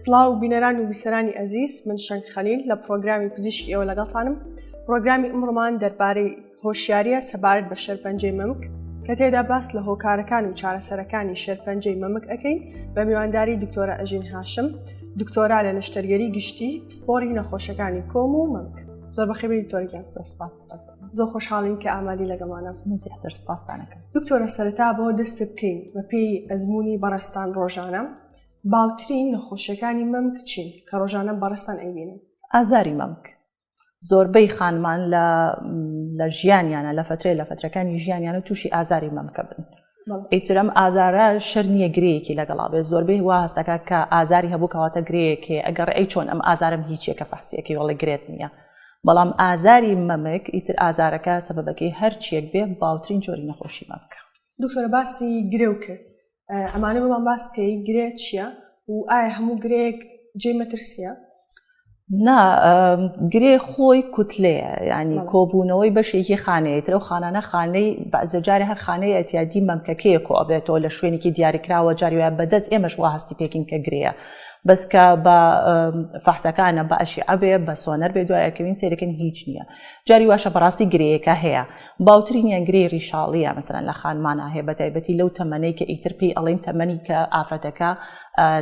سڵاو بینەران و بیسەرانی ئەزیز من شەنگ خەلیل لە پرۆگرامی پزیشکی ئێوە لەگەڵتانم پرۆگرامی ئمڕۆمان دەربارەی هۆشیاریە سەبارەت بە شێرپەنجەی مەمک کە تێدا باس لە هۆکارەکان و چارەسەرەکانی شێرپەنجەی مەمک ئەەکەین بە میوانداری دکتۆرە ئەژین هاشم دکتۆرا لە نەشتەرگەری گشتی پسپۆری نەخۆشەکانی کۆم و مەمک زۆر بەخێبی دکتۆرگیان زۆر سپاس زۆر خۆشحاڵین کە ئامادی لەگەڵمانە من زیاتر سپاستانەکەم دکتۆرە سەرەتا بۆ دەست پێ بکەین بەپێی ئەزمموی بەڕێزتان ڕۆژانە باوترین نەخۆشیەکانی مەمک چین کە ڕۆژانە بەڕێزتان ئەیبینن؟ ئازاری مەمک زۆربەی خانمان لە لە ژیانیانە لە فترێ لە فترەکانی ژیانیانە تووشی ئازاری مەمکە بن ئیترم ئازارە شەر نییە گرەیەکی لەگەڵا بێت زۆربەی وا هەستەکە کە ئازاری هەبوو کەواتە گرەیەک هەیە ئەگەڕ ئەی چۆن ئەم ئازارم هیچێکە فەحسیەکەی وەڵی گرێت نییە بەڵام ئازاری مەمک ئیتر ئازارەکە سەبەبەکەی هەرچیەک بێ باوترین جۆری نەخۆشی مەمکە. دکتۆرە باسی گرێ و کرد ئەمانە بۆمان باس بکەی گرێ چییە و ئایا هەموو گرێک جێی مەترسیە؟ نا گرێ خۆی کوتلەیە ینی کۆبوونەوەی بەشێکی خانەیە ترە و خانانە خانەی بەزەجارێ هەر خانەی ئەتیادی مەمکەکەیە کۆ ئەبێتەوە لە شوێنێکی دیاریکراوە جاری وایە بەدەست ئێمەش وا هەستی پێکین کە گرێیە بەس کە بە فەحسەکانە بە ئەشیعە بێ بە سۆنەر بێ دوای ئەکەوین سەیرەکەن هیچ نییە جاری واشە بەڕاستی گرێیەکە هەیە باوترینیان گرێی ڕیشاڵیە مەسەلەن لە خانمانا هەیە بەتایبەتی لەو تەمەنەی کە ئیتر پێی ئەڵێن تەمەنی کە ئافرەتەکە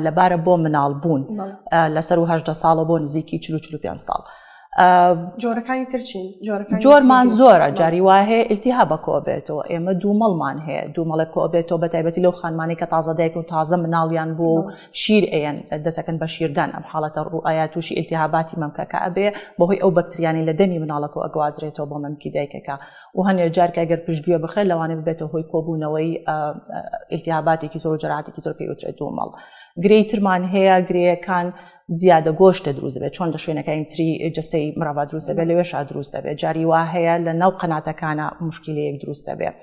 لەبارە بۆ مناڵ بوون لەسەر و هەدە ساڵە بۆ نزیکی 45 ساڵ. جۆرەکانی تر چین جۆرمان زۆرە جاری وا هەیە ئیلتیها بە کۆبێتەوە ئێمە دوومەڵمان هەیە دوومەڵێک کۆبێتەوە بە تایبەتی لەو خانمانی کە تازە دایک و تازە مناڵیان بوو و شیر ئەیەن دەسەکەن بە شیردان ئەم حاڵەتە ڕوئایا تووشی ئیلتیهاباتی مەمکەکە ئەبێ بەهۆی ئەو بەکتریانی لە دەمی مناڵەکە ئەگوازرێتەوە بۆ مەمکی دایکەکە و هەنێ جار کە گەر پشتگوێ بخرێت لەوانەیە ببێتە هۆی کۆبوونەوەی ئیلتیهاباتێکی زۆر و جەراتێکی زۆر پێی وترێت دوومەڵ گرێی ترمان هەیە گرێیەکان زیادە گۆشتە دروست دەبێت چۆن لە شوێنەکانی تری جەستەی مرۆڤا دروست دەبێت لەوێشا دروست دەبێت جاری وا هەیە لە ناو قەناتەکانە مشکلەیەک دروست دەبێت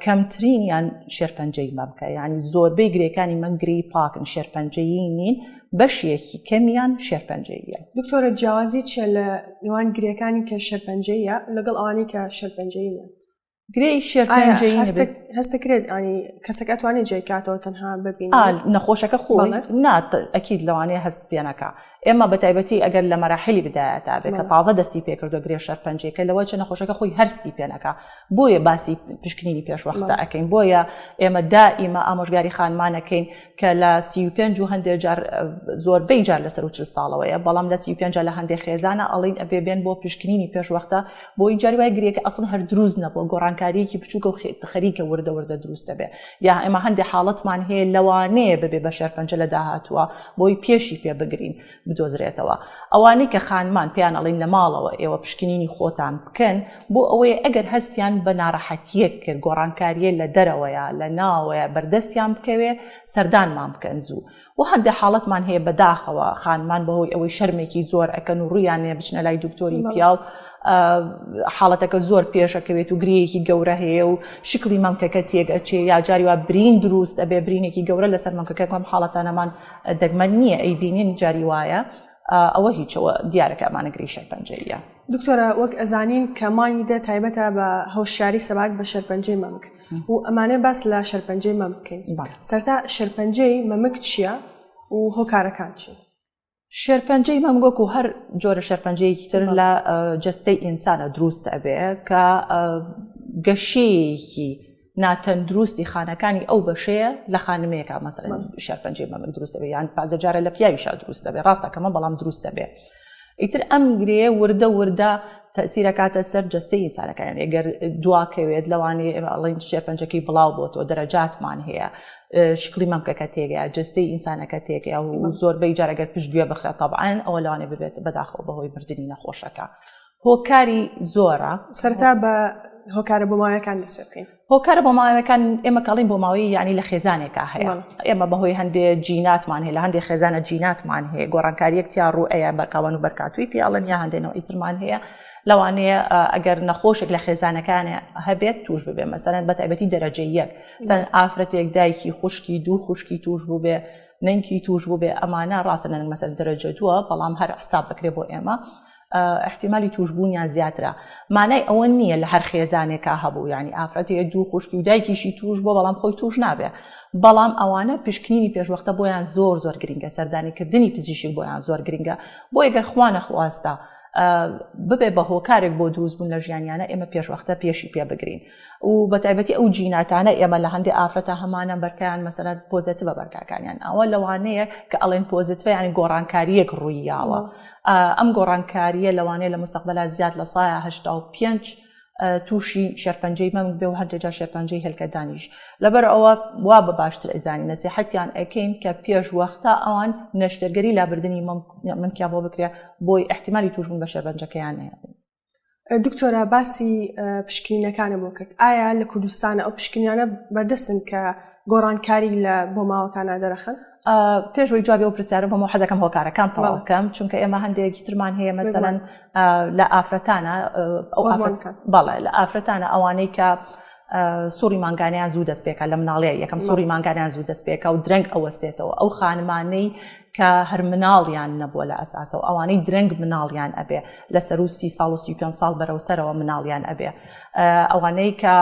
کەمترینیان شێرپەنجەی مەمکە یعنی زۆربەی گرێکانی من گری پاکن شێرپەنجەیی نین بەشێکی کەمیان شێرپەنجەیە. دکتۆرە جیاوازی چیە لە نێوان گرێکانی کە شێرپەنجەیە لەگەڵ ئەوانەی کە شێرپەنجەیی نیە؟ گرێی شێرپەنجەیی هەستەکرێت ئەنی کەسەکە ئەتوانێت جێی کاتەوە تەنها ببینێت نەخۆشەکە خۆی نا ئەکید لەوانەیە هەست پێنەکا ئێمە بە تایبەتی ئەگەر لە مەراحلی بدایەتا بێ کە تازە دەستی پێکردو گرێ شەرپەنجەکە لەوە چە نەخۆشەکە خۆی هەرستی پێنەکا بۆیە باسی پشکنینی پێشوەختە ئەەکەین بۆیە ئێمە دائیمە ئامۆژگاری خانمانەکەین کە لە 35 و هەندێک جار زۆربەی جار لەسەر و 40 ساڵەوەیە بەڵام لە 35 لە هەندێک خێزانە ئەڵین ئەبێ بێن بۆ پشکنینی پێشوەختە بۆی جاری وای گرێکە ئەسڵ هەر دروست نەبووە گۆڕانکاریەکی بچووکە و خەریکە وردە وردە دروست دەبێ یا ئێمە هەندێک حاڵەتمان هەیە لەوانەیە ببێ بە شێرپەنجە لە داهاتووە بۆی پێشی پێ بگرین بدۆزرێتەوە ئەوانەی کە خانمان پێیان ئەڵین لە ماڵەوە ئێوە پشکنینی خۆتان بکەن بۆ ئەوەیە ئەگەر هەستیان بە ناڕەحەتیەک کرد گۆڕانکاریە لە دەرەوەیە لە ناوەیە بەردەستیان بکەوێ سەردانمان بکەن زوو و هەندێک حاڵەتمان هەیە بەداخەوە خانمان بەهۆی ئەوەی شەرمێکی زۆر ئەکەن و ڕوویان نیە بچنە لای دکتۆری پیاو حاڵەتەکە زۆر پێشەکەوێت و گرێیەکی گەورە هەیە و شکلی مەمکەکە تێک ئەچێ یا جاری وا برین دروست ئەبێ برینێکی گەورە لەسەر مەمکەکە کەم حاڵەتانەمان دەگمەن نییە ئەیبینین جاری وایە ئەوە هیچەوە دیارە کە ئەمانە گرێی شێرپەنجەییە. دکتۆرە وەک ئەزانین کە مانگی دە تایبەتە بە هۆشیاری سەبارەت بە شێرپەنجەی مەمک و ئەمانەوێ باس لە شێرپەنجەی مەمک بکەین سەرتا شێرپەنجەی مەمک چییە و هۆکارەکان چین؟ شێرپەنجەی مەمک وەکو هەر جۆرە شێرپەنجەیەکی تر لە جەستەی ئینسانە دروست ئەبێ کە گەشەیەکی ناتەندروستی خانەکانی ئەو بەشەیە لە خانمەیەکە مەسەلەن شێرپەنجەی مەمک دروست دەبێت یان بەعزە جارە لە پیاویشا دروست دەبێت ڕاستەکەمە بەڵام دروست دەبێت ئیتر ئەم گرێ وردە وردە تەسیرەکاتە سەر جستەی ئینسانەکان ئەگەر دواکەوێت لەوانەیە ئێمە ئەڵێن شێرپەنجەکەی بڵاو بۆتەوە دەرەجاتمان هەیە شکلی مەمکەکە تێگەیا جستەی ئینسانەکە تێگەیا و زۆربەی جارەگەر پشتگوێ بخرێت تەبعەن ئەوە لەوانەیە ببێت بەداخەوە بەهۆی مردنی نەخۆشەکە هۆکاری زۆرە. سەرەتا بە هۆکارە بۆماوەکان دەست پێ بکەین. هۆکارە بۆماوەکان ئێمە کەڵین بۆماوەی یعنی لە خێزانێکا هەیە ئێمە بەهۆی هەندێ جیناتمان هەیە لە هەندێک خێزانە جیناتمان هەیە گۆڕانکاریەک تیا ڕوو ئەیە بەرکاوان و بەرکاتوی پێڵن یا هەندێنەوە ئیترمان هەیە لەوانەیە ئەگەر نەخۆشێک لە خێزانەکان هەبێت توش ببێ مەسەلەن بە تایبەتی دەرەجە یەک سەن ئافرەتێک دایکی خوشکی دوو خوشکی توش بووبێ نەنکی توش بووبێ ئەمانە ڕاستە نەنک مەسەلەن دەرەجە دووە بەڵام هەر حساب دەکرێت بۆ ئێمە. احتیمالی توشبوونیان زیاترە مانای ئەوە نییە لە هەر خێزانێکا هەبوو یعنی ئافرەتەیە دوو خوشکی و دایکیشی توش بۆ بەڵام خۆی توش نابێ بەڵام ئەوانە پشکنینی پێشوەختە بۆیان زۆر زۆر گرنگە سەردانیکردنی پزیشک بۆیان زۆر گرنگە بۆ ئەگەر خوا نەخواستە ببێ بە هۆکارێک بۆ دروست بوون لە ژیانیانە ئێمە پێشوەختە پێشی پێ بگرین و بە تایبەتی ئەو جیناتانە ئێمە لە هەندێک ئافرەتە هەمانە BRCA یان مەسەلەن positive ە BRCA کانیان ئەوە لەوانەیە کە ئەڵێن positive ە یانی گۆڕانکاریەک ڕوویاوە ئەم گۆڕانکاریە لەوانەیە لە مستەقبەلا زیاد لە سایە 85 تووشی شێرپەنجەی مەمک بێ و هەندێک جار شێرپەنجەی هێلکەدانیش لەبەر ئەوە وا بە باشتر ئەزانی نەسیحەتیان ئەکەین کە پێش وەختە ئەوان نەشتەرگەری لابردنی مەمکیان بۆ بکرێ بۆی احتیمالی تووشبوون بە شێرپەنجەکەیان نەیە. دکتۆرە باسی پشکنینەکانە بۆ کرد ئایا لە کوردستانە ئەو پشکنیانە بەردەستن کە گۆڕانکاری لە بۆ ماوەکانە دەرەخن؟ پێش وەی جوابی ئەو پرسیارە بەمەوە حەزەکەم هۆکارەکان تەواو کەم چونکە ئێمە هەندێکی ترمان هەیە مەسەلەن لە ئافرەتانە ئەو بەڵێ لە ئافرەتانە ئەوانەی کە سوڕی مانگانیان زوو دەست پێکە لە مناڵەیە یەکەم سوڕی مانگانیان زوو دەست پێکە و درەنگ ئەوەستێتەوە ئەو خانمانەی کە هەر مناڵیان نەبووە لە ئەساسەوە ئەوانەی درەنگ مناڵیان ئەبێ لە سەرو سی ساڵ و 35 ساڵ بەرەو سەرەوە مناڵیان ئەبێ ئەوانەی کە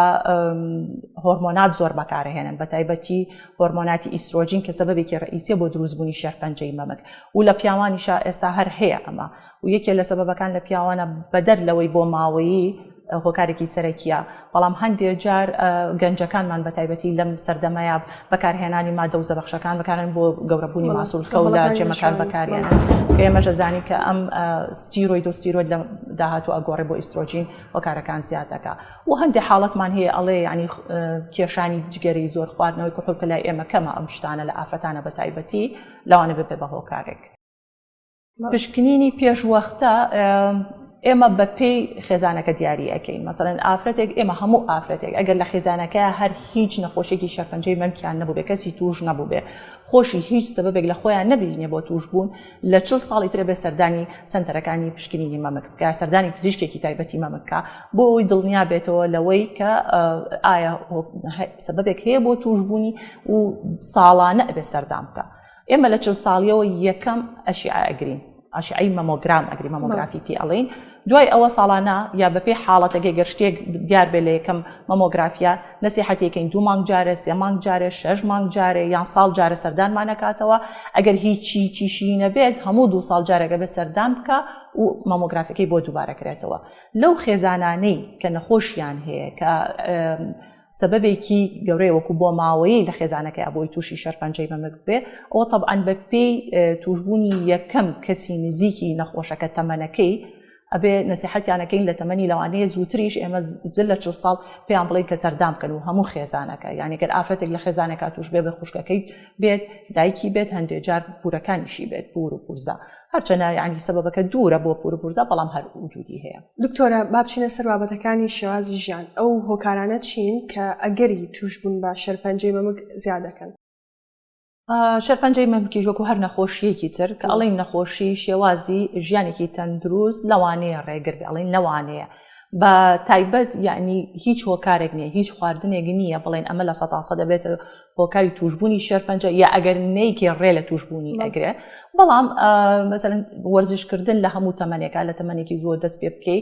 هۆرمۆنات زۆر بەکارهێنن بە تایبەتی هۆرمۆناتی ئیسترۆجین کە سەبەبێکی ڕئیسیە بۆ دروستبوونی شێرپەنجەی مەمک و لە پیاوانیشا ئێستا هەر هەیە ئەمە و یەکێ لە سەبەبەکان لە پیاوانە بەدەر لەوەی بۆ ماوەیی هۆکارێکی سەرەکیە بەڵام هەندێک جار گەنجەکانمان بە تایبەتی لەم سەردەمەیە بەکارهێنانی مادە و زەبەخشەکان بەکارن بۆ گەورەبوونی ماسولکە و لە جێمەکان بەکارێنن کە ئێمەش ئەزانین کە ئەم ستیرۆید و ستیرۆید لە داهاتوو ئەگۆڕێ بۆ ئیسترۆجین هۆکارەکان زیاد دەکا و هەندێک حاڵەتمان هەیە ئەڵێ ینی کێشانی جگەرەی زۆر خواردنەوەی کحول کە لای ئێمە کەمە ئەم شتانە لە ئافرەتانە بە تایبەتی لەوانە ببێ بە هۆکارێک. پشکنینی پێشوەختە ئێمە بە پێی خێزانەکە دیاری ئەەکەین مەسەرەن ئافرەتێک ئێمە هەموو ئافرەتێک ئەگەر لە خێزانەکە هەر هیچ نەخۆشیێکی شەرپەنجەی مەمکیان نەبوو کەسی توش نەبوو بێ خۆشی هیچ سەبەبێک لە خۆیان نەبینێ بۆ توش بوون لە چل ساڵی ترە بێ سەردانی سەنتەرەکانی پشکنینی مەمک بکە سەردانی پزیشکێکی تایبەتی مەمک بکە بۆ ئەوەی دڵنیا بێتەوە لەوەی کە ئایا سەبەبێک هەیە بۆ توشبوونی و ساڵانە ئەبێ سەردان بکە ئێمە لە چل ساڵیەوە یەکەم ئەشیعە ئەگرین ئەشعەی مەمۆگرام ئەگری مەمۆگرافی پێ ئەڵین دوای ئەوە ساڵانە یا بەپێی حاڵەتەکەی گەر شتێک دیار بێ لە یەکەم مەمۆگرافیا نەسیحەتێکەین دوو مانگ جارێ سێ مانگ جارێ شەش مانگ جارێ یان ساڵ جارە سەردانمان نەکاتەوە ئەگەر هیچی چیشی نەبێت هەموو دوو ساڵ جارێکە بێت سەردان بکە و مەمۆگرافەکەی بۆ دووبارە کرێتەوە لەو خێزانانەی کە نەخۆشیان هەیە کە سەبەبێکی گەورەیە وەکو بۆ ماوەیی لە خێزانەکەی بۆی تووشی شەرپەنجەی مەمک بێ ئەوە تەبعەن بە پێی توشبوونی یەکەم کەسی نزیکی نەخۆشەکە تەمەنەکەی ئەبێ نسیحەتیانەکەین لە تەمەنی لەوانەیە زووتریش ئێمە زل لە چل ساڵ پێیان بڵین کە سەردان بکەن و هەموو خێزانەکە یعنی گەر ئافرەتێک لە خێزانێکا توش بێ بە خوشکەکەی بێت دایکی بێت هەندێک جار پورەکانیشی بێت پور و پورزا هەرچەنە یعنی سەبەبەکە دوورە بۆ پور و پورزا بەڵام هەر وجودی هەیە. دکتۆرە با بچینە سەر بابەتەکانی شێوازی ژیان ئەو هۆکارانە چین کە ئەگەری توشبوون بە شێرپەنجەی مەمک زیاد دەکەن؟ شێرپەنجەی مەمکیش وەکو هەر نەخۆشیەکی تر کە ئەڵێین نەخۆشی شێوازی ژیانێکی تەندروست لەوانەیە ڕێگر بێ ئەڵێین لەوانەیە بە تایبەت یعنی هیچ هۆکارێک نییە هیچ خواردنێک نییە بڵێن ئەمە لە سەتا سە دەبێتە هۆکاری توشببوونی شێرپەنجە یا ئەگەر نیکێ ڕێ لە توشببوونی ئەگرێ بەڵام مەسەلەن وەرزشکردن لە هەموو تەمەنێکا لە تەمەنێکی زۆر دەست پێ بکەی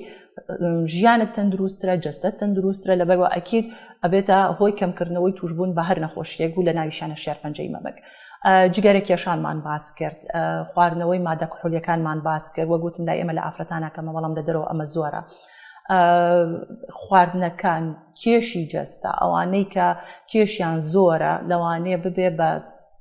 ژیانت تەندروسترە جەستەت تەندروسترە لەبەرەوە ئەکید ئەبێتە هۆی کەمکردنەوەی توشببوون بە هەر نەخۆشیەک و لە ناویشانە شێرپەنجەی مەمک جگەرە کێشانمان باس کرد خواردنەوەی مادە کحولیەکانمان باس کرد وەگوتم لای ئێمە لە ئافرەتانە کەمە بەڵام لە دەرەوە ئەمە زۆرە خواردنەکان کێشی جەستە ئەوانەی کە کێشیان زۆرە لەوانەیە ببێ بە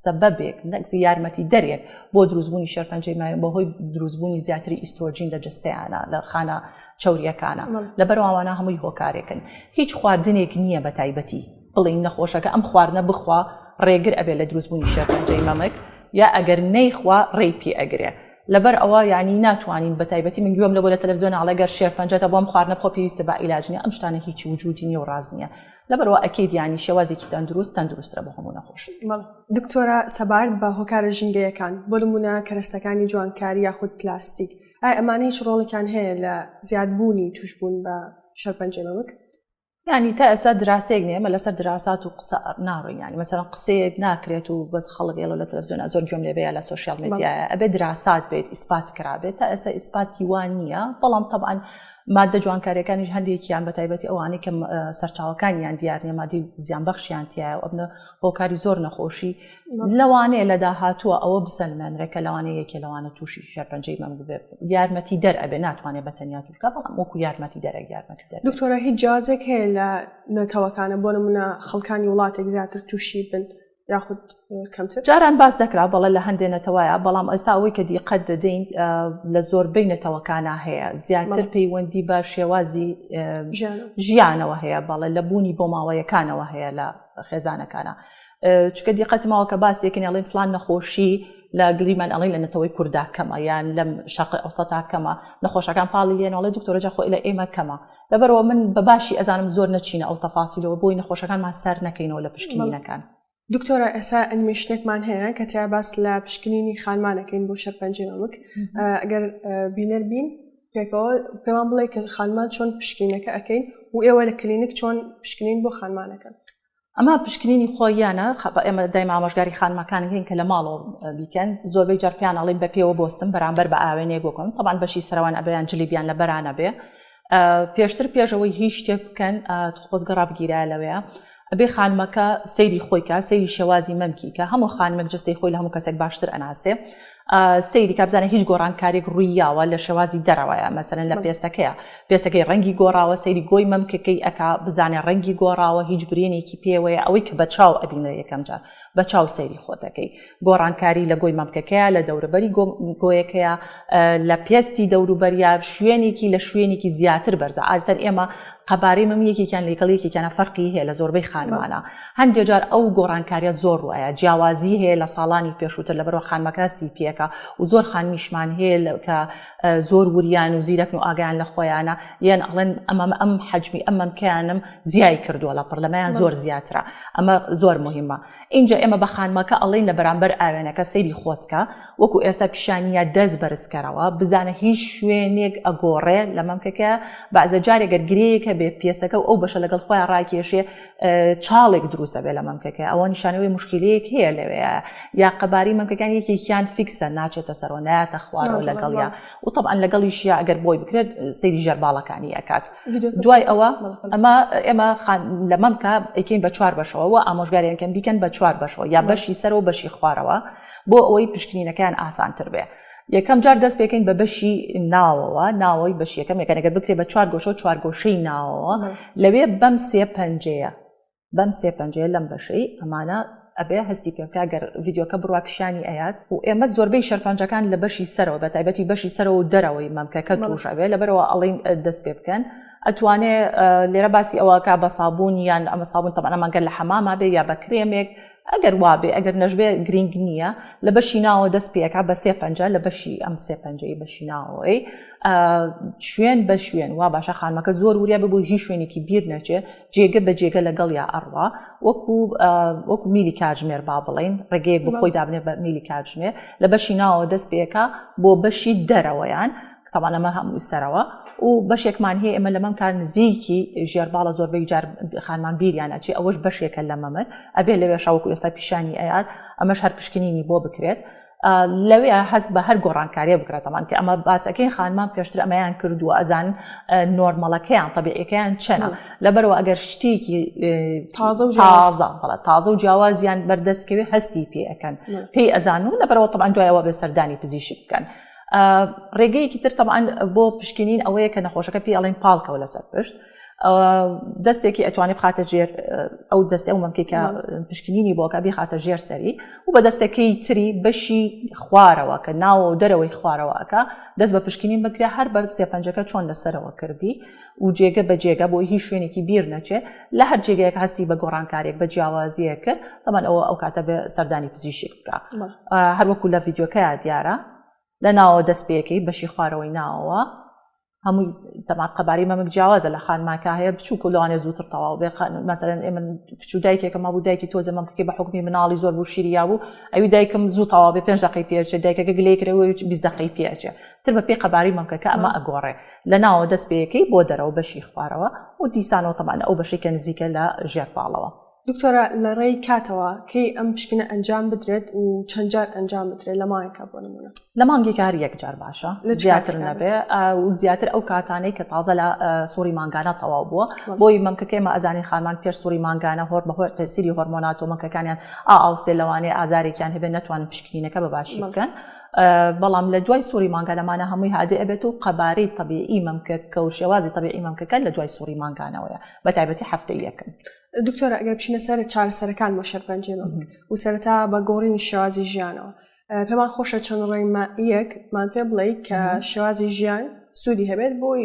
سەبەبێک نەک یارمەتی دەرێک بۆ دروستبوونی شێرپەنجەی مای بەهۆی دروستبوونی زیاتری ئیسترۆجین لە جەستەیانە لە خانە چەوریەکانە لەبەرواوانە هەمووی هۆکارێکن هیچ خواردنێک نییە بە تایبەتی بڵین نەخۆشەکە ئەم خواردنە بخوا ڕێگر ئەبێ لە دروستبوونی شێرپەنجەی مەمک یا ئەگەر نەیخوا ڕێی پێ ئەگرێ لەبەر ئەوە یانی ناتوانین بە تایبەتی من گوێم لەبۆ لە تەلەفزیۆن ئەڵێ گەر شێرپەنجەتە بۆم خواردنە بخۆ پێویستە بە عیلاج نیە ئەم شتانە هیچی وجودی نیە و ڕاست نیە لەبەرەوە ئەکید یانی شێوازێکی تەندروست تەندروسترە بۆ هەموو نەخۆشی. دکتۆرە سەبارەت بە هۆکارە ژینگەیەکان بۆ نمونە کەرەستەکانی جوانکاری یاخود پلاستیک ئایا ئەمانە هیچ ڕۆڵێکیان هەیە لە زیادبوونی توشبوون بە شێرپەنجەی مەمک؟ یانی تا ئێستا دراسەیەک نیە ئێمە لەسەر دراسات و قسە ناڕۆین یانی مەسەلەن قسەیەک ناکرێت و بەس خەڵک ئێڵە لە تەلەفزیۆنا زۆر گوێم لێ بێ یا لە social media یە ئەبێ دراسات بێت ئیسپات کرابێت تا ئێستا ئیسپاتی وان نییە بەڵام تەبعەن مادە جوانکاریەکانیش هەندێکیان بە تایبەتی ئەوانەی کە سەرچاوەکانیان دیار نیە مادی زیانبەخشیان تایە و ئەبنە هۆکاری زۆر نەخۆشی لەوانەیە لە داهاتووە ئەوە بسەلمێنرێ کە لەوانەیە یەکێ لەوانە تووشی شێرپەنجەی مەمک ببێت یارمەتی دەر ئەبێ ناتوانێت بە تەنیا تووشکە بەڵام وەکو یارمەتی دەرەک یارمەتی دەر دکتۆرە هیچ جیازێک هەیە لە نەتەوەکانە بۆ نمونە خەڵکانی وڵاتێک زیاتر تووشی بن یاخود کەمتر؟ جاران باس دەکرا بەڵێ لە هەندێ نەتەوەیە بەڵام ئێستا ئەوەی کە دیقەت دەدەین لە زۆربەی نەتەوەکانە هەیە زیاتر پەیوەندی بە شێوازی ژیانەوە هەیە بەڵێ لە بوونی بۆماوەیەکانەوە هەیە لە خێزانەکانە چکە دیقەتی ماوە کە باس یەکن ئەڵێن فلان نەخۆشی لە گلیمان ئەڵێن لە نەتەوەی کوردا کەمە یان لەم شەرق ئەوسەتا کەمە نەخۆشەکان پاڵی لێن ئەڵێ دکتۆرە جا خۆ لە ئێمە کەمە لەبەرەوە من بە باشی ئەزانم زۆر نەچینە ئەو تەفاسیلەوە بۆی نەخۆشەکانمان سەر نەکەینەوە لە پشکنینەکان. دکتۆرە ئێستا ئەنیمەیشنێکمان هەیە کە تیا باس لە پشکنینی خانمانەکەین بۆ شەرپەنجەی مەمک ئەگەر بینەر بین پێکەوە پێمان بڵێ کە خانمان چۆن پشکینەکە ئەەکەین و ئێوە لە کلینیک چۆن پشکنین بۆ خانمانەکەن. ئەمە پشکنینی خۆیانە ئێمە دایم ئامۆژگاری خانمەکان هەین کە لە ماڵەوە بیکەن زۆربەی جار پێیان ئەڵێن بە پێوە بۆستن بەرامبەر بە ئاوێنەیەک وەکم تەبان بەشی سەرەوان ئەبیان جلی بیان لە بەرانە بێ پێشتر پێشەوەی هیچ شتێک بکەن خۆزگە ڕابگیرا لەوەیە ئەبێ خانمەکە سەیری خۆی کە سەیری شێوازی مەمکی کە هەموو خانمێک جستەی خۆی لە هەموو کەسێک باشتر ئەناسێ سەیری کا بزانە هیچ گۆڕانکاریێک ڕووی یاوە لە شێوازی دەرەوەیە مەسەلەن لە پێستەکەیە پێستەکەی ڕەنگی گۆڕاوە سەیری گۆی مەمکەکەی ئەکا بزانێ ڕەنگی گۆڕاوە هیچ برینێکی پێوەیە ئەوەی کە بە چاو ئەبینرێ یەکەم جار بە چاو سەیری خۆتەکەی گۆڕانکاری لە گۆی مەمکەکەیە لە دەورەبەری گۆیەکەیە لە پێستی دەوروبەریا شوێنێکی لە شوێنێکی زیاتر بەرزە عادەتەن ئێمە قەبارەی مەم یەکێکیان لەگەڵ یەکێکیانە فەرقی هەیە لە زۆربەی خانمانە هەندێ جار ئەو گۆڕانکاریە زۆر ڕوایە جیاوازی هەیە لە ساڵانی پێشووتر لەبەرەوە خانمەکە هەستی پێکە و زۆر خانمیشمان هەیە کە زۆر وریان و زیرەکن و ئاگیان لە خۆیانە یان ئەڵێن ئەمە ئەم حەجمی ئەم مەمکەیانم زیای کردووە لە پڕ لەمەیان زۆر زیاترە ئەمە زۆر مهمە ئینجا ئێمە بە خانمەکە ئەڵێین لە بەرامبەر ئاوێنەکە سەیری خۆت کە، وەکو ئێستا پیشانی یا دەست بەرز کەرەوە، بزانە هیچ شوێنێک ئەگۆڕێ لە مەمکەکە، بەعزە جارێ گەر گرێیەک هەبێ پێستەکە و ئەو بەشە لەگەڵ خۆیان ڕاکێشێ چاڵێک دروست ئەبێ لە مەمکەکە، ئەوە نیشانەوەی موشکیلەیەک هەیە لەوێ، یا قەبارەی مەمکەکان یەکێکیان فیکسە ناچێتە سەرەوە نایەتە خوارەوە لەگەڵیا و تەبعەن لەگەڵیشیا ئەگەر بۆی بکرێت سەیری ژێرباڵەکانی ئەکات. دوای ئەوە ئەمە ئێمە لە مەمکە ئەیکەین بە چوار بەشەوە و ئامۆژگاریانکەن بیکەن بە چوار بەشەوە یا بەشی سەر و بەشی خوارەوە بۆ ئەوەی پشکنینەکەیان ئاسانتر بێ. یەکەم جار دەست پێکەین بە بەشی ناوەوە ناوەی بەش یەکەم یەکەن ئەگەر بکرێ بە چوار گۆشە و چوار گۆشەی ناوەوە لەوێ بەم سێ پەنجەیە بەم سێ پەنجەیە لەم بەشەی ئەمانە ئەبێ هەستی پێ بکا گەر ڤیدیۆکە بڕوا پیشانی ئەیات و ئێمە زۆربەی شەرپەنجەکان لە بەشی سەرەوە بە تایبەتی بەشی سەرەوە و دەرەوەی مەمکەکە توش ئەبێ لەبەرەوە ئەڵین دەست پێ بکەن ئەتوانێ لێرە باسی ئەوەکە بە سابوون یان ئەمە سابوون تەبعەن ئەمان گەر لە حەماما بێ یا بە کرێمێک ئەگەر وابێ ئەگەر نەشبێ گرینگ نییە لە بەشی ناوە دەست پێکا بە سێ پەنجە لە بەشی ئەم سێ پەنجەی بەشی ناوەوەی شوێن بە شوێن وا باشە خانمەکە زۆر وریا ببوو هیچ شوێنێکی بیر نەچێ جێگە بە جێگە لەگەڵیا ئەڕوا وەکو وەکو میلی کاتژمێر با بڵین ڕێگەیەک بۆ خۆی دابنێ بە میلی کاتژمێر لە بەشی ناوە دەست پێکا بۆ بەشی دەرەوەیان تەبعەن ئەمە هەمووی سەرەوە و بەشێکمان هەیە ئێمە لە مەمکا نزیکی ژێرباڵە زۆربەی جار خانمان بیریان ئەچێ ئەوەش بەشێکە لە مەمک ئەبێ لەوێ شاوەکو ئێستا پیشانی ئەیات ئەمەش هەر پشکنینی بۆ بکرێت لەوێ هەست بە هەر گۆڕانکاریە بکرێت تەمان کە ئەمە باسەکەی خانمان پێشتر ئەمەیان کردووە ئەزان نۆرمەڵەکەیان تەبیعەکەیان چەنە لەبەرەوە ئەگەر شتێکی تازە و تازە بەڵێ تازە و جیاوازیان بەردەستکەوێ هەستی پێ ئەکەن پێی ئەزان و لەبەرەوە تەبعەن دوایەوە بێ سەردانی پزیشک بکەن ڕێگەیەکی تر تەبعەن بۆ پشکنین ئەوەیە کە نەخۆشەکە پێی ئەڵێن پاڵکەوە لەسەر پشت دەستێکی ئەتوانێت بخاتە ژێر ئەو دەست ئەو مەمکەی کە پشکنینی بۆکە بیخاتە ژێر سەری و بە دەستەکەی تری بەشی خوارەوە کە ناوە و دەرەوەی خوارەوە ئەک دەست بە پشکنین بکرێ هەر بە سێپەنجەکە چۆن لەسەرەوە کردی و جێگە بە جێگە بۆی هیچ شوێنێکی بیر نەچێ لە هەر جێگەیەک هەستی بە گۆڕانکارێک بە جیاوازیەک کرد تەبعەن ئەوە ئەو کاتە بێ سەردانی پزیشک بکە هەروەکو لە ڤیدیۆکەیا دیارە لە ناوەوە دەست پێکەی بەشی خوارەوەی ناوەوە. هەمووی تەمان قەبارەی مەمک جیاوازە لە خانماکە هەیە بچووک و لەوانێ زووتر تەواو بێ مەسەلەن ئێمە کچ و دایکێکم هەبوو دایکی تۆزە مەمکەکەی بە حکومی مناڵی زۆر بوو شیری یابوو ئەوی دایکم زوو تەواو بێ پێنج دقەی پێچێ دایکەکە گلەی کرێ و 20 دقەی پێچێ تر بە پێی قەبارەی مەمکەکە ئەمە ئەگۆڕێ لە ناوە دەست پێیەکەی بۆ دەرەوە بەشی خوارەوە و دیسانەوە تەمان ئەو بەشەی کە نزیکە لە ژێر باڵەوە. دکتۆرە لە ڕێی کاتەوە کەی ئەم پشکنە ئەنجام بدرێت و چەند جار ئەنجام بدرێت لە مانگێکا بۆ نمونە؟ لە مانگێکا هەر یەک جار باشە لە چ زیاتر کاتێکا نەبێ و زیاتر ئەو کاتانەی کە تازە لە سوڕی مانگانە تەواو بووە بۆی مەمکەکە ئێمە ئەزانین خانمان پێش سوڕی مانگانە هۆر بەهۆی تەسیری هۆرمۆنات و مەمکەکانیان ئا ئاوسێ لەوانەیە ئازارێکیان هەبێ نەتوانن پشکنینەکە بە باشی بکەن بەڵام لە دوای سوڕی مانگانەمانە هەمووی هادێ ئەبێت و قەبارەی تەبیعی مەمکەکە و شێوازی تەبیعی مەمکەکە لە دوای سوڕی مانگانەوەیە بە تایبەتی هەفتەی یەکەم. دکتۆرە ئەگەر بچینە سەر چارەسەرەکان بۆ شێرپەنجەی مەمک و سەرەتا بە گۆڕینی شێوازی ژیانەوە پێمان خۆشە چەند ڕێنماییەکمان پێ بڵێ کە شێوازی ژیان سوودی هەبێت بۆی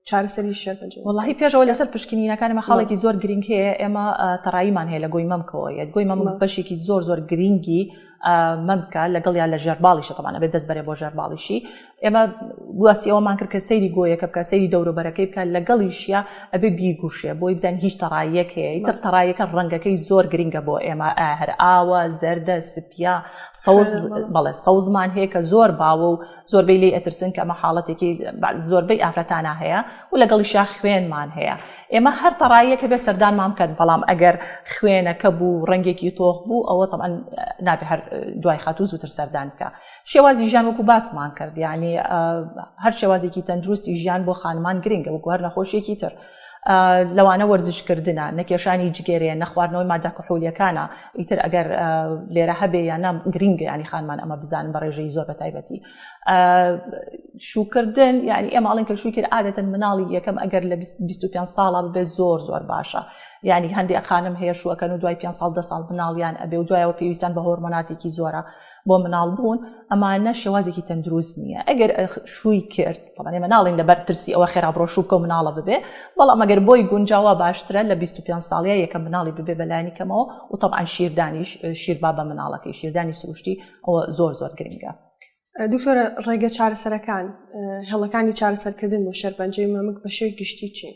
چارەسەری شێرپەنجە وەڵاهی پێشەوە لەسەر پشکنینەکان ئێمە خاڵێکی زۆر گرنگ هەیە ئێمە تەڕاییمان هەیە لە گۆی مەمکەوە یەت گۆی مەمک بەشێکی زۆر زۆر گرنگی مەمکە لەگەڵ یا لە ژێرباڵیشە تەبان ئەبێت دەست بەرێ بۆ ژێرباڵیشی ئێمە باسی ئەوەمان کرد کە سەیری گۆیەکە بکە سەیری دەوروبەرەکەی بکە لەگەڵیشیا ئەبێ بیگوشێ بۆی بزانین هیچ تەڕاییەک هەیە ئیتر تەڕاییەکە ڕەنگەکەی زۆر گرنگە بۆ ئێمە هەر ئاوە زەردە سپیە سەوز بەڵێ سەوزمان هەیە کە زۆر باوە و زۆربەی لێی ئەترسن کە ئەمە حاڵەتێکی زۆربەی ئافرەتانە هەیە و لەگەڵیشیا خوێنمان هەیە ئێمە هەر تەڕاییەکە بێ سەردانمان بکەن بەڵام ئەگەر خوێنەکە بوو ڕەنگێکی تۆخ بوو ئەوە تەبعەن نابێ هەر دوای خاتوو زووتر سەردان بکە شێوازی ژیان وەکو باسمان کرد یعنی هەر شێوازێکی تەندروستی ژیان بۆ خانمان گرنگە وەکو هەر نەخۆشیێکی تر لەوانە وەرزشکردە نەکێشانی جگەرەیە نەخواردنەوەی مادە کحولیەکانە ئیتر ئەگەر لێرە هەبێ یان نا گرنگە ینی خانمان ئەمە بزانن بە ڕێژەی زۆر بە تایبەتی شوکردن یعنی ئێمە ئەڵێن کە شووی کرد عادەتەن مناڵی یەکەم ئەگەر لە 25 ساڵا ببێ زۆر زۆر باشە یعنی هەندێک خانم هەیە شوەکەن و دوای 5 ساڵ ده ساڵ مناڵیان ئەبێ و دوایەوە پێویستان بە هۆرمۆناتێکی زۆرە بۆ مناڵ بوون ئەمانە شێوازێکی تەندروست نییە ئەگەر شووی کرد طبعا ئێمە ناڵین لەبەر ترسی ئەوە خێرا بڕۆ شوو بکە و مناڵە ببێ بەڵام ئەگەر بۆی گونجاوە باشترە لە 25 ساڵیە یەکەم مناڵی ببێ بەلایەنی کەمەوە و طبعا شیردانیش شیربا بە مناڵەکەی شیردانی سروشتی ئەوە زۆر زۆر گرنگە. دکتۆرە ڕێگە چارەسەرەکان هێڵەکانی چارەسەرکردن بۆ شێرپەنجەی مەمک بە شێوەی گشتی چین؟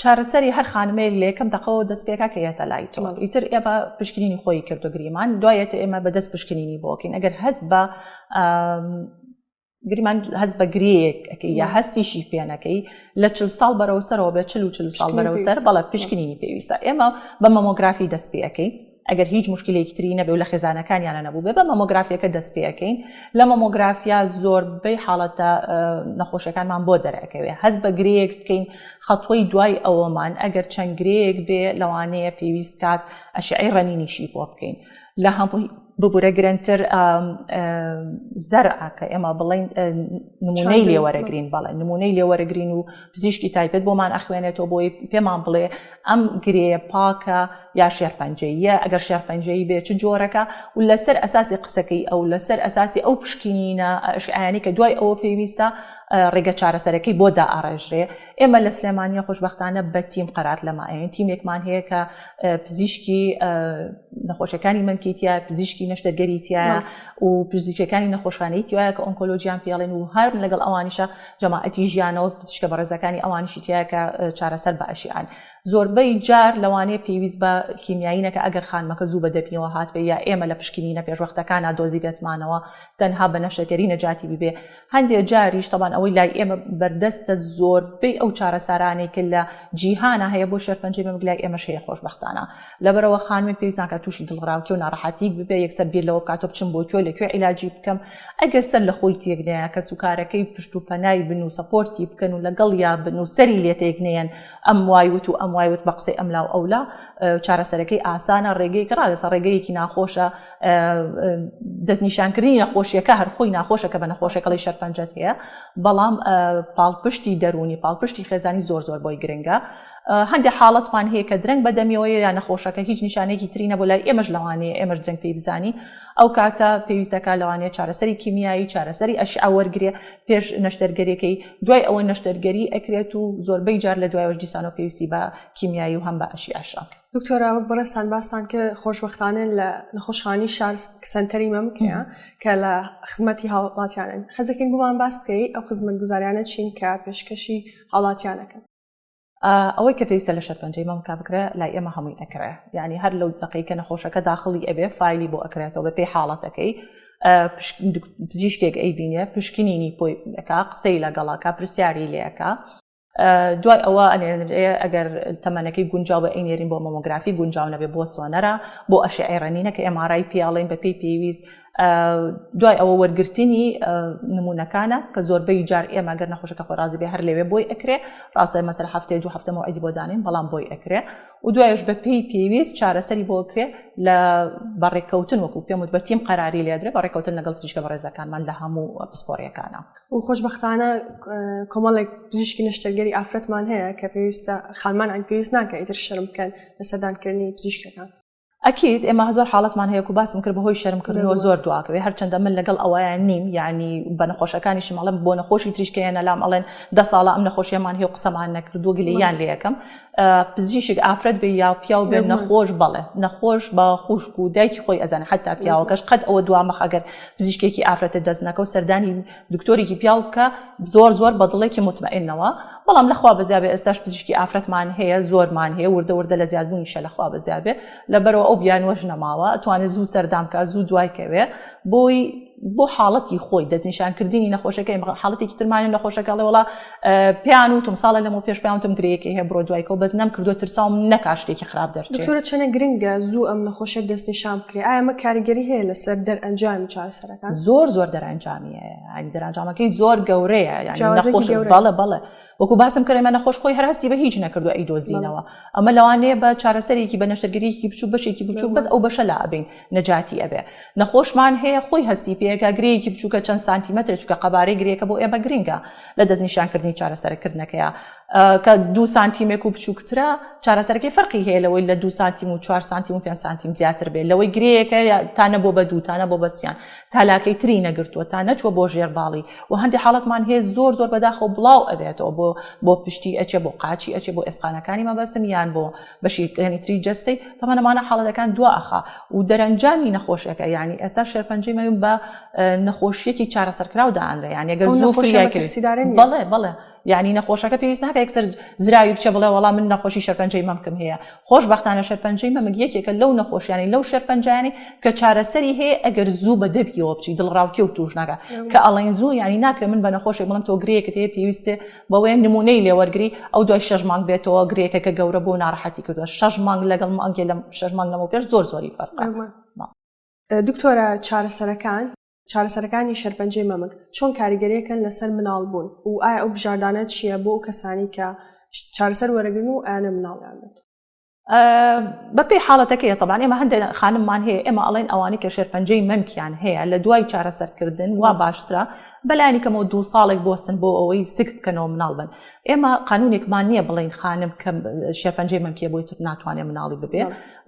چارەسەری هەر خانمەیەک لە یەکەم دەقەوە دەست پێکا کە یەتە لای تۆ ئیتر ئێمە پشکنینی خۆی کردو گریمان دوایەتە ئێمە بەدەست پشکنینی بۆکەین ئەگەر هەست بە گریمان هەست بە گرەیەک ئەەکەی یا هەستیشی پێنەکەی لە چل ساڵ بەرەو سەرەوە بێ چل و چل ساڵ بەرەو سەر بەڵێ پشکنینی پێویستە ئێمە بە مەمۆگرافی دەست پێ ئەکەین ئەگەر هیچ موشکیلەیەکی تری نەبێ و لە خێزانەکانیانە نەبوو بێ بە مەمۆگرافیەکە دەست پێ ئەکەین لە مەمۆگرافیا زۆربەی حاڵەتە نەخۆشیەکانمان بۆ دەرەکەوێ هەست بە گرەیەک بکەین خەتوەی دوای ئەوەمان ئەگەر چەند گرەیەک بێ لەوانەیە پێویست کات ئەشعەی ڕەنینیشی بۆ بکەین لە هەمووی ببورە گرنگتر زەرعە کە ئێمە بڵین نمونەی لێوەرەگرین بەڵێ نمونەی لێوەرەگرین و پزیشکی تایبەت بۆمان ئەخوێنێتەوە بۆی پێمان بڵێ ئەم گرێیە پاکە یا شێرپەنجەییە، ئەگەر شێرپەنجەیی بێ چ جۆرەکە و لەسەر ئەساسی قسەکەی ئەو لەسەر ئەساسی ئەو پشکنینە ئەشعەیانەی کە دوای ئەوە پێویستە ڕێگە چارەسەرەکەی بۆ دائەڕێژرێ. ئێمە لە سلێمانیە خۆشبەختانە بە تیم قەرار لەمە ئەیەین، تیمێکمان هەیە کە پزیشکی نەخۆشیەکانی مەمکی تیایە، پزیشکی نەشتەرگەری تیایە و پزیشکەکانی نەخۆشخانەی تیایە کە ئۆنکۆلۆجیان پێڵێن و هەر لەگەڵ ئەوانیشە جەماعەتی ژیانەوە پزیشکە بەڕێزەکانی ئەوانیشی تیایە کە چارەسەر بە ئەشیعەن. زۆربەی جار لەوانەیە پێویست بە کیمیایی نەکا ئەگەر خانمەکە زوو بە دەمیەوە هاتبێ یا ئێمە لە پشکنینە پێشوەختەکانا دۆزیبێتمانەوە تەنها بە نەشتەرگەری نەجاتی ببێ. هەندێ جاریش تەبان ئەوەی لای ئێمە بەردەستە زۆربەی ئەو چارەسارانەی کە لە جیهانا هەیە بۆ شێرپەنجەی مەمک لای ئێمەش هەیە خۆشبەختانە. لەبەرئەوە خانمێک پێویست ناکات تووشی دڵڕاوکێ و ناڕەحەتیک ببێ یەکسەر بیر لەوە بکاتەوە بچم بۆ کوێ لە کوێ عیلاجی بکەم ئەگەر سەر لە خۆی تێک نەیە کەسوکارەکەی پشت و پەنای بن و support ی بکەن و لەگەڵیا بن و سەری لێ تێک نەیەن ئەم وای وت و ئەم وای وت بە قسەی ئەم لا و ئەولا چارەسەرەکەی ئاسانە ڕێگەیەک ڕاستە ڕێگەیەکی ناخۆشە دەستنیشانکردنی نەخۆشیەکە هەر خۆی ناخۆشە کە بە نەخۆشەکەڵی شەرپەنجەت هەیە بەڵام پاڵپشتی دەروونی پاڵپشتی خێزانی زۆر زۆر بۆی گرنگە هەندێک حاڵەتمان هەیە کە درەنگ بەدەمیەوەیە یا نەخۆشەکە هیچ نیشانەیەکی تری نەبوو لای ئێمەش لەوانەیە ئێمەش درەنگ پێی بزانین ئەو کاتە پێویستەکە لەوانەیە چارەسەری کیمیایی چارەسەری ئەشعە وەرگێ پێش نەشتەرگەریەکەی دوای ئەوە نەشتەرگەری ئەکرێت و زۆربەی جار لە دوایەوەش دیسانەوە پێویستی بە کیمیایی و هەم بە ئەشیعەشە. دکتۆرە وەک بەڕێزتان باستان کرد خۆشبەختانە لە نەخۆشخانەی شار سەنتەری مەمک هەیە کە لە خزمەتی هاوڵاتیانن حەزەکەین بۆمان باس بکەی ئەو خزمەتگوزاریانە چین کە پێشکەشی هاوڵاتیانەکەن. ئەوەی کە پێویستە لە شەرپەنجەی مەمکا بکرێ لای ئێمە هەمووی ئەکرێ یعنی هەر لەو دەقەی کە نەخۆشەکە داخڵی ئەبێ فایلی بۆ ئەکرێتەوە بە پێی حاڵەتەکەی پزیشکێک ئەیبینێ پشکنینی پۆی ئەکا قسەی لەگەڵاکە پرسیاری لێ ئەکا دوای ئەوە ئەنێرێ ئەگەر تەمەنەکەی گونجاو بە ئەینێرین بۆ مۆمۆگرافی گونجاو نەبێ بۆ سۆنەرە بۆ ئەشعەی ڕەنینە کە MRI پیاڵین بە پێی پێویست دوای ئەوە وەرگرتنی نمونەکانە کە زۆربەی جار ئێمە گەر نەخۆشەکە خۆی ڕازی بێ هەر لەوێ بۆی ئەکرێ ڕاستە مەسەر هەفتەیە دوو هەفتە مەوعیدی بۆ دانێن بەڵام بۆی ئەکرێ و دوایش بە پێی پێویست چارەسەری بۆ کرێ لە بەڕێککەوتن وەکو پێم وت بە تیم قەراری لێدرێ بەڕێککەوتن لەگەڵ پزیشکە بەڕێزەکانمان لە هەموو پسپۆڕیەکانە. و خۆشبەختانە کۆمەڵێک پزیشکی نەشتەرگەری ئافرەتمان هەیە کە پێویستە خانمان عین پێویست ناکە ئیتر شەرم بکەن لە سەردانکردنی پزیشکەکان. ئەکید ئێمە زۆر حاڵەتمان هەیە کو باسم کرد بەهۆی شەرم کردنەوە زۆر دواکەوێ هەرچەندە من لەگەڵ ئەوەیان نیم یعنی بە نەخۆشەکانیشم ئەڵێم بۆ نەخۆشی تریش کە هێنە لام ئەڵێن دە ساڵە ئەم نەخۆشیەمان هەیە و قسەمان نەکردووە گلەییان لێ یەکەم پزیشک ئافرەت بێ یا پیاو بێ نەخۆش بەڵێ نەخۆش بە خوشک و دایکی خۆی ئەزانێ حتا پیاوەکەش قەت ئەوە دوا مەخ ئەگەر پزیشکێکی ئافرەتە دەست نەکەو سەردانی دکتۆرێکی پیاو بکە زۆر زۆر بە دڵێکی مطمئنەوە بەڵام لەخوا بەزیابێ ئێستاش پزیشکی ئافرەتمان هەیە زۆرمان هەیە وردە وردە لە زیادبوونیشە لەخوا بەزیابێ لەبەرەوە ئەو بیانوەش نەماوە ئەتوانێت زوو سەردان بکە زوو دوای کەوێ بۆی بۆ حاڵەتی خۆی دەستنیشانکردنی نەخۆشەکەی حاڵەتێکی ترمانی نەخۆشەکە ئەڵێ وڵا پێیان وتم ساڵە لەمەو پێش پێیان وتم گرێیەکی هەیە بڕۆ دوای کەوە بەس نەمکردووە ترساوم نەکا شتێکی خراپ دەرچێ. دکتۆرە چەنە گرنگە زوو ئەم نەخۆشیە دەستنیشان بکرێ ئایا ئەمە کاریگەری هەیە لەسەر دەرئەنجامی چارەسەرەکان؟ زۆر زۆر دەرئەنجامی هەیە یانی دەرئەنجامەکەی زۆر گەورەیە یانی نەخۆش بەڵێ بەڵێ وەکو باسم کرد ئێمە نەخۆش خۆی هەر هەستی بە هیچ نەکردووە ئەیدۆزینەوە ئەمە لەوانەیە بە چارەسەرێکی بە نەشتەرگەریەکی بچووک بەشێکی بچووک بەس ئەو بەشە لا ئەبەین نەجاتی ئەبێ نەخۆشمان هەیە خۆی هەستی پێکا گرێیەکی بچووکە چەند سانتیمەترێک چونکە قەبارەی گرێکە بۆ ئێمە گرنگە لە دەستنیشانکردنی چارەسەرکردنەکەیە کە دوو سانتیمێک و بچووکترە چارەسەرەکەی فەرقی هەیە لەوەی لە دوو سانتیم و چوار سانتیم و پێنج سانتیم زیاتر بێت لەوەی گرێیەکە تا نەبووە بە دوو تا نەبووە بە سیان تا لاکەی تری نەگرتووە تا نەچووە بۆ ژێر باڵی و هەندێک حاڵەتمان هەیە زۆر زۆر بەداخەوە بڵاو ئەبێتەوە بۆ بۆ پشتی ئەچێ بۆ قاچی ئەچێ بۆ ئێسقانەکانی مەبەستم یان بۆ بەشی تری جەستەی تەمان ئەمانە حاڵەتەکان دوا ئەخا و دەرەنجامی نەخۆشیەکە یعنی ئێستا شێرپەنجەی مەمک بە نەخۆشیەکی چارەسەرکراو دانرێ یعنی ئەگەر زوو فریای بەڵێ بەڵێ یعنی نەخۆشەکە پێویست ناکە یەکسەر زراوی بچێ بڵێ وەڵا من نەخۆشی شێرپەنجەی مەمکم هەیە خۆشبەختانە شێرپەنجەی مەمک یەکێکە لەو نەخۆشیانەی لەو شێرپەنجانەی کە چارەسەری هەیە ئەگەر زوو بە دەبیەوە بچی دڵڕاوکێ و توش ناکە کە ئەڵێن زوو یعنی ناکرێ من بە نەخۆشێک بڵێم تۆ گرێیەکت هەیە پێویستێ بەوەیە نمونەی لێ وەرگری ئەو دوای شەش مانگ بێتەوە گرێکە کە گەورە بۆ ناڕەحەتی کردووە شەش مانگ لەگەڵ مانگێ لە شەش مانگ لەمەو پێش زۆر زۆری فەرقە. دکتۆرە چارەسەرەکان چارەسەرەکانی شێرپەنجەی مەمک چۆن کاریگەریەکەن لەسەر مناڵ بوون و ئایا ئەو بژاردانە چییە بۆ ئەو کەسانی کە چارەسەر وەرەگرن و ئەیانە مناڵیان بێت؟ بەپێی حاڵەتەکەیە تەبان ئێمە هەندێک خانممان هەیە ئێمە ئەڵێن ئەوانەی کە شێرپەنجەی مەمکیان هەیە لە دوای چارەسەرکردن وا باشترە بەلایانی کەمەوە دوو ساڵێک بۆسن بۆ ئەوەی سک بکەنەوە مناڵ بن ئێمە قانونێکمان نییە بڵین خانم کە شێرپەنجەی مەمکیە بۆی تر ناتوانێت مناڵی ببێ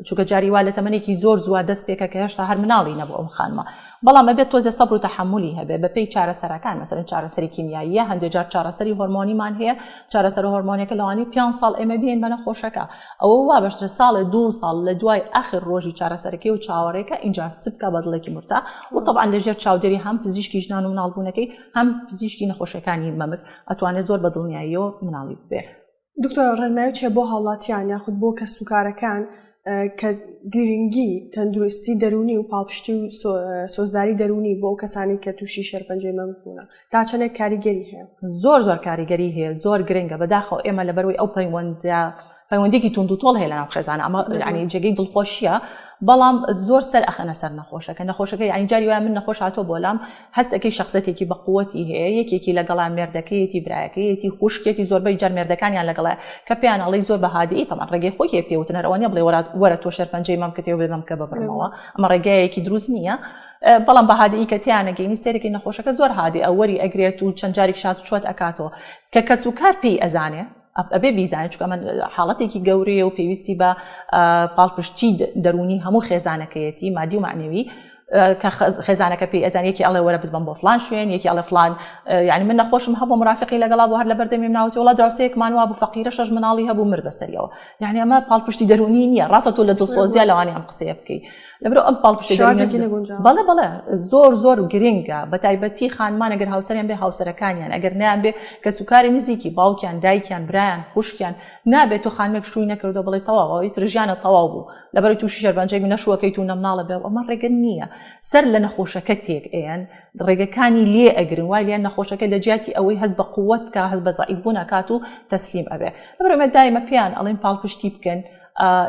چونکە جاری وا لە تەمەنێکی زۆر زووە دەست پێکە کە هێشتا هەر مناڵی نەبوو ئەم خانمە بەڵام ئەبێت تۆزێ سەبر و تەحەمولی هەبێ بەپێی چارەسەرەکان مەسەلەن چارەسەری کیمیاییە هەندێک جار چارەسەری هۆرمۆنیمان هەیە چارەسەرە هۆرمۆنیەکە لەوانەیە پێنج ساڵ ئێمە بێین بە نەخۆشەکە ئەوە وا باشترە ساڵێ دوو ساڵ لە دوای ئاخر ڕۆژی چارەسەرەکەی و چاوەڕێکە ئینجا سبکە بە دڵێکی مرتا و تەبعەن لەژێر چاودێری هەم پزیشکی ژنان و مناڵبوونەکەی هەم پزیشکی نەخۆشیەکانی مەمک ئەتوانێت زۆر بە دڵنیاییەوە مناڵی ببێ. دکتۆر ڕێنمایی چیە بۆ هاوڵاتیان یاخود بۆ کەسوکارەکان کە گرنگی تەندروستی دەرونی و پاڵپشتی و سۆزداری دەرونی بۆ ئەو کەسانی کە تووشی شێرپەنجەی مەمک بوونە تا چەندێک کاریگەری هەیە؟ زۆر زۆر کاریگەری هەیە زۆر گرنگە بەداخەوە ئێمە لەبەروی ئەو پەیوەندە پەیوەندێکی توند و تۆڵ هەیە لەناو خێزانە ئەمە یعنی جێگەی دڵخۆشیە بەڵام زۆر سەر ئەخەنە سەر نەخۆشەکە نەخۆشەکە یعنی جاری وایە من نەخۆش هاتۆ بۆ لام هەست ئەکەی شەخسەتێکی بە قوەتی هەیە یەکێکی لەگەڵا مێردەکەیەتی برایەکەیەتی خوشکێتی زۆربەی جار مێردەکانیان لەگەڵە کە پێیان ئەڵێی زۆر بە هادئی تەمان ڕێگەی خۆی هەیە پێوتن هەر ئەوە نیە بڵێ وەرە وەرە تۆ شێرپەنجەی مەمکت هەیە و بێ مەمکە ببڕمەوە ئەمە ڕێگایەکی دروست نییە بەڵام بە هادئی کە تیانەگەینی سەیرەکەی نەخۆشەکە زۆر هادی ئەوەری ئەگرێت و چەند جارێک شات و چۆت ئەکاتەوە کە کەس و کار پێی ئەزانێ ئەبێ بیزانێت چونکە ئەمە حاڵەتێکی گەورەیە و پێویستی بە پاڵپشتی دەروونی هەموو خێزانەکەیەتی مادی و معنەوی. کە خێزانەکە پێی ئەزان یەکی ئەڵێ وەرە بتبەم بۆ فلان شوێن یەکی ئەڵێ فلان یعنی من نەخۆشم هەبوو مرافقی لەگەڵا بۆ هەر لە بەردەمی ناوتی وڵا دراوسەیەکمان وا بوو فەقیرە شەش مناڵی هەبوو مرد بەسەریەوە یعنی ئەمە پاڵپشتی دەرونی نییە ڕاستە تۆ لە دڵسۆزیە لەوانی ئەم قسەیە بکەی لەبەر ئەم پاڵپشتی بەڵێ بەڵێ زۆر زۆر گرنگە بە تایبەتی خانمان ئەگەر هاوسەریان بێ هاوسەرەکانیان ئەگەر نیان بێ کەسوکاری نزیکی باوکیان دایکیان برایان خوشکیان نابێت تۆ خانمێک شووی نەکردو بڵێ تەواو ئیتر ژیانە تەواو بوو لەبەرەی تووشی شێرپەنجەی بوو نەشووەکەیت و نەمناڵە بێ ئەمە ڕێگە نییە سەر لە نەخۆشەکە تێک ئەیەن ڕێگەکانی لێ ئەگرن وای لێن نەخۆشەکە لە جیاتی ئەوەی هەست بە قووەت بکا هەست بە زەعیف بوون ئەکات و تەسلیم ئەبێ لەبەر ئەمە دایمە پێیان ئەڵێن پاڵپشتی بکەن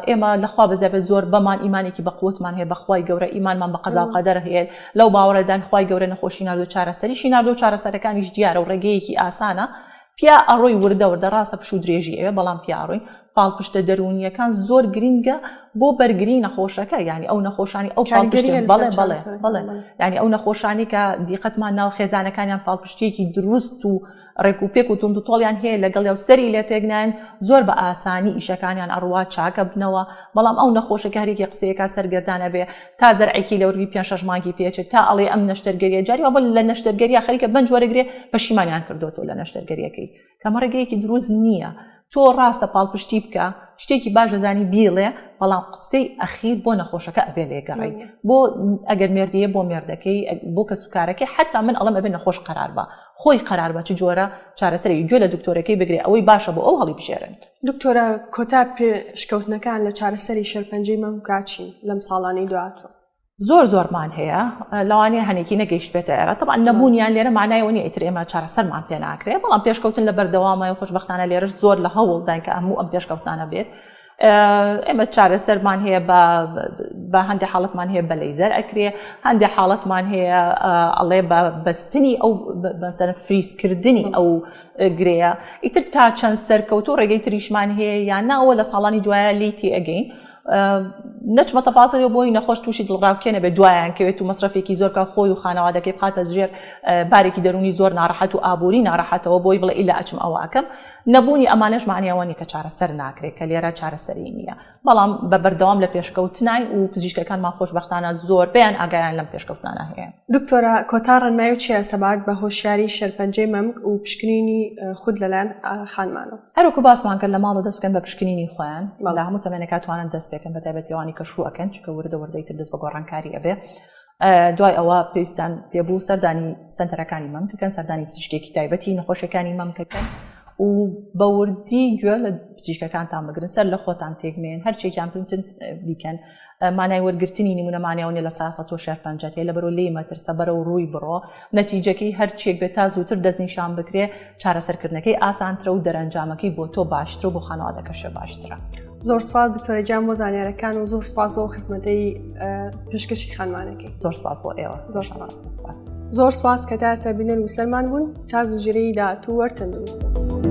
ئێمە لەخوا بەزەبە زۆر بەمان ئیمانێکی بە قوتمان هەیە بەخوای گەورە ئیمانمان بە قەزا و قەدەر هەیە لەو باوەڕەدان خوای گەورە نەخۆشی ناردو چارەسەریشی ناردو چارەسەرەکانیش دیارە و ڕێگەیەکی ئاسانە پیا ئەڕۆی وردە وردە ڕاستە پشوو درێژی ئەوێ بەڵام پیا ئەڕۆین پاڵپشتە دەروونیەکان زۆر گرنگە بۆ بەرگری نەخۆشەکە یعنی ئەو نەخۆشانی ئەو پاڵپشتی بەڵێ بەڵێ بەڵێ یعنی ئەو نەخۆشانی کە دیقەتمان ناو خێزانەکانیان پاڵپشتیەکی دروست و ڕێک و پێک و توند و تۆڵیان هەیە لەگەڵ و سەری لێ تێکنایەن زۆر بە ئاسانی ئیشەکانیان ئەڕوا چاکە بنەوە بەڵام ئەو نەخۆشەکە هەرێکی قسەیەکە سەرگەردانە بێ تا زەرعێکی لەوەرگری پێنج شەش مانگی پێچێت تا ئەڵێ ئەم نەشتەرگەریە جاری وا بۆ لە نەشتەرگەریە خەریکە بەنج وەرەگرێ پەشیمانیان کردوەوە لە نەشتەرگەریەکەی کەمە ڕێگەیەکی دروست نییە تۆ ڕاستە پاڵپشتی بکە شتێکی باش دەزانی بیڵێ بەڵام قسەی ئەخیر بۆ نەخۆشەکە ئەبێ لێگەڕی بۆ ئەگەر مێردیە بۆ مێردەکەی بۆ کەسوکارەکەی حتا من ئەڵم ئەبێ نەخۆش قەرار بە خۆی قەرار بە چ جۆرە چارەسەری گوێ لە دکتۆرەکەی بگرێ ئەوەی باشە بۆ ئەو هەڵی بژێرن. دکتۆرە کۆتا پێشکەوتنەکان لە چارەسەری شێرپەنجەی مەمکا چین لەم ساڵانەی داهاتوو؟ زۆر زۆرمان هەیە لەوانەیە هەنێکی نەگەیشت بێتە ئێرە طبعا نەبوونیان لێرە معنای نیە ئیتر ئێمە چارەسەرمان پێ ناکرێ بەڵام پێشکەوتن لە بەردەوامە و خۆشببختانە لێرەش زۆر لە هەوڵداین کە هەموو ئەم پێشکەوتانە بێت ئێمە چارەسەرمان هەیە بە هەندێک حاڵەتمان هەیە بە لەیزەر ئەکرێ هەندێک حاڵەتمان هەیە ئەڵێ بە بەستنی ئەو بەسەر فریزکردنی ئەو گرەیە ئیتر تا چەند سەرکەوتو ڕێگەی تریشمان هەیە یان ناوە لە ساڵانی دوایە لی تێ ئەگەین نەچمە تەفاسەوە بۆی نەخۆش تووشی دڵڕاوکێ نەبێت دوایان کەوێت و مەسرەفێکی زۆر کە خۆی و خانەوادەکەی بخاتە ژێر بارێکی دەرونی زۆر ناڕەحەت و ئابووری ناڕەحەتەوە بۆی بڵێ ئیلا ئەچم ئەوە ئەکەم نەبوونی ئەمانەش معنی ئەوە نیە کە چارەسەر ناکرێت کە لێرە چارەسەری نییە بەڵام بە بەردەوام لە پێشکەوتناین و پزیشکەکانمان خۆشبەختانە زۆربەیان ئاگایان لەم پێشکەوتنانە هەیە. دکتۆرە کۆتا ڕێنمایی چیە سەبارەت بە هۆشیاری شێرپەنجەی مەمک و پشکنینی خود لەلایەن خانمانەوە؟ هەروەکو باسمان کرد لە ماڵەوە دەست بکەن بە پشکنینی خۆیان لە هەموو تەمەنێکا توانن دەست پێکەن بە تایبەتی ئەوانی کە شوو ئەکەن چونکە وردە وردەی تر دەست بە گۆڕانکاری ئەبێ دوای ئەوە پێویستان پێبوو سەردانی سنتەرەکانی مەمک بکەن سەردانی پزیشکێکی تایبەتی نەخۆشیەکانی مەمکەکەن و بە وردی گوێ لە پزیشکەکانتان بگرن سەر لە خۆتان تێکمێن هەرچێکیان پتن بیکەن مانای وەرگرتنی نمونە مانیاوە لە ساسە تۆ شێرپەنجەت هەیە لەبەرەوە لێی مەترسە بەرەو ڕووی بڕۆ نەتیجەکەی هەرچێک بێت تا زووتر دەستنیشان بکرێ چارەسەرکردنەکەی ئاسانترە و دەرەنجامەکەی بۆ تۆ باشترە و بۆ خانەوادەکەشە باشترە. زۆر سپاس دکتۆرە گیان بۆ زانیارەکان و زۆر سپاس بۆ خزمەتەی پێشکەشی خانمانەکەی زۆر سپاس بۆ ئێوە زۆر سپاس سپاس زۆر سپاس کە تا ئێستا بینەر و سەرمان بوون تا زنجیرەی داهاتوو وەر تەندروست بن.